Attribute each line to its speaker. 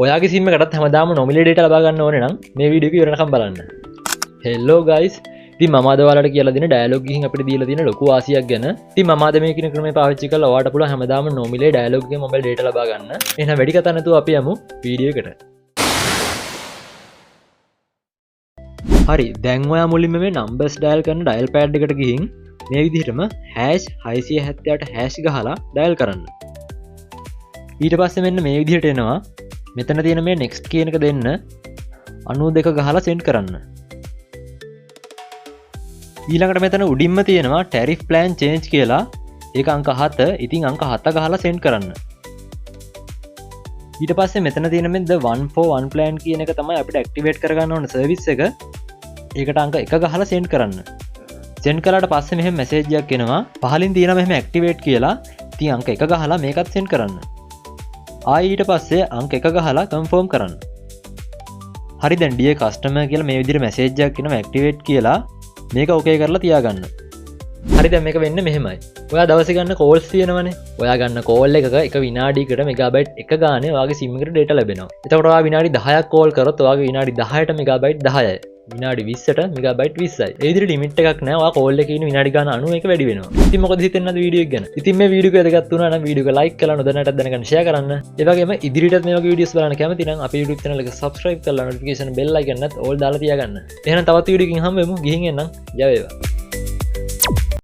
Speaker 1: ඔයාගේ සිම් එකටත් හැමදාම නොමිලේ ඩේටා ලබා ගන්න ඕනේ නම් මේ වීඩියෝ එක ඉවරනකම් බලන්න. හෙල්ලෝ ගයිස්, ඉතින් මම අද ඔයාලට කියලා දෙන ඩයලොග් එකකින් අපිට දීලා තියෙන ලොකු වාසියක් ගැන. ඉතින් මම අද මේ කියන ක්‍රමය පාවිච්චි කරලා ඔයාලට පුළුවන් හැමදාම නොමිලේ ඩයලොග් එකේ මොබයිල් ඩේටා ලබා ගන්න. එහෙනම් වැඩි කතා නැතුව අපි යමු වීඩියෝ එකට. හරි, දැන් ඔයා මුලින්ම මේ නම්බර්ස් ඩයල් කරන ඩයල් පෑඩ් එකට ගිහින් මේ විදිහටම හැෂ් හයසිය හැත්තෑට හැෂ් ගහලා ඩයල් කරන්න. ඊට පස්සේ මෙන්න මේ විදිහට එනවා. මෙතන තියෙන මේ නෙක්ස්ට් කියන එක දෙන්න 92 ගහලා සෙන්ඩ් කරන්න. ඊළඟට මෙතන උඩින්ම තියෙනවා ටැරිෆ් ප්ලෑන් චේන්ජ් කියලා. ඒක අංක 7. ඉතින් අංක 7 ගහලා සෙන්ඩ් කරන්න. ඊට පස්සේ මෙතන තියෙන මේ the one for one plan කියන එක තමයි අපිට ඇක්ටිවේට් කරගන්න ඕන සර්විස් එක. ඒකට අංක 1 ගහලා සෙන්ඩ් කරන්න. සෙන්ඩ් කළාට පස්සේ මෙහෙම මැසේජ් එකක් එනවා. පහලින් තියෙනවා මෙහෙම ඇක්ටිවේට් කියලා. ඉතින් අංක 1 ගහලා මේකත් සෙන්ඩ් කරන්න. ආයි ඊට පස්සේ අංක 1 ගහලා කන්ෆර්ම් කරන්න. හරි, දැන් ඩියර් කස්ටමර් කියලා මේ විදිහට මැසේජ් එකක් එනවා ඇක්ටිවේට් කියලා. මේක ඕකේ කරලා තියාගන්න. හරි, දැන් මේක වෙන්නේ මෙහෙමයි. ඔයා දවසේ ගන්න කෝල්ස් තියෙනවනේ. ඔයා ගන්න කෝල් එකක එක විනාඩියකට මෙගාබයිට් 1 ගානේ ඔයාගේ සිම් එකට ඩේටා ලැබෙනවා. එතකොට ඔයා විනාඩි 10ක් කෝල් කරොත් ඔයාගේ විනාඩි 10ට මෙගාබයිට් 10යි. විනාඩි 20ට මෙගාබයිට් 20යි. ඒ විදිහට ලිමිට් එකක් නෑ. ඔයා කෝල් එකේ ඉන්න විනාඩි ගාන අනුව ඒක වැඩි වෙනවා. ඉතින් මොකද හිතෙන්නේ නැද්ද වීඩියෝ එක ගැන? ඉතින් මේ වීඩියෝ එක වැදගත් වුණා නම් වීඩියෝ එක ලයික් කරලා නොදැනටත් දැනගන්න ෂෙයා කරන්න. ඒ වගේම ඉදිරියටත් මේ වගේ වීඩියෝස් බලන්න කැමති නම් අපේ YouTube channel එක subscribe කරලා notification bell icon එකත් all දාලා තියාගන්න. එහෙනම් තවත් වීඩියෝ එකකින් හම්බ වෙමු. ගිහින් එන්නම්. ජය වේවා.